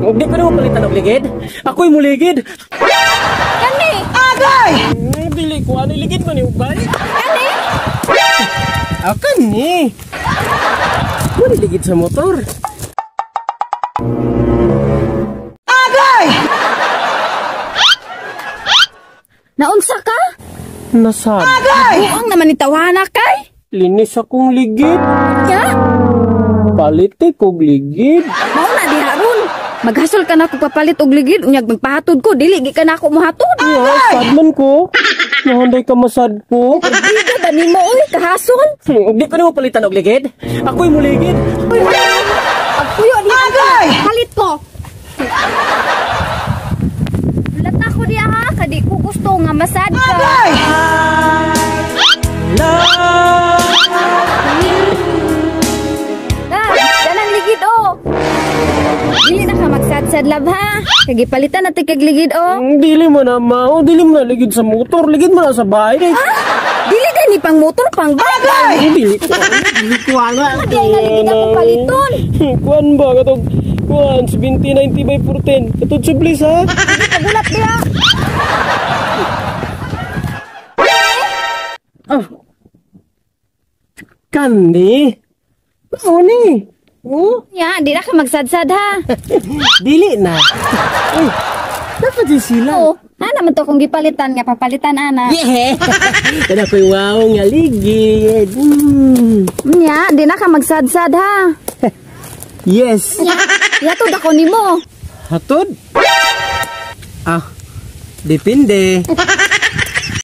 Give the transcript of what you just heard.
Di ko na palitan og ligid. Ako'y muligid. Kani! Agay! Dili ko ano ligid man ni ubay. Kani! Akan ni. Mo ligid sa motor. Agay! Naunsa ka? Nasad. Agay! Buang naman ni tawana kay. Linis akong ligid. Ya? Palite kog ligid. Mao na diha ron. Maghasol ka na kog papalit og ligid unyag magpahatod ko dili gi ka na ako mohatod. Ya, sad man ko. Nahanday ka masad ko. Biga ba nimo oy kahasol? Di ko na palitan og ligid. Ako'y muligid. Pagpuyo diha. Agay! Palit ko. Lata ko diha ha, kadi ko gusto nga masad ka. Agay! Da, danang ligid oh. Dili na ka magsadsad lab ha. Kay gipalitan na kag ligid oh. Dili mo na mao, dili mo na ligid sa motor, ligid mo na sa bahay. Ha? Dili gani pang motor pang bike. Dili ko. Dili ko ala. Di ay naligid ako paliton. Kuan ba katong kuan 7090 by 410. Katong sublis ha. Hindi ka gulat diha. Ah. Kandi. Mao ni. Oh, Ya, di na ka magsadsad ha. dili na. Uy, dapat di sila. Oo, na naman to kung gipalitan nga papalitan ana. Yeah. Kada ko'y wow nga ligid. Nya, di na ka magsadsad ha. Yes. Nya, yatod ako nimo. Hatod? Ah, depende.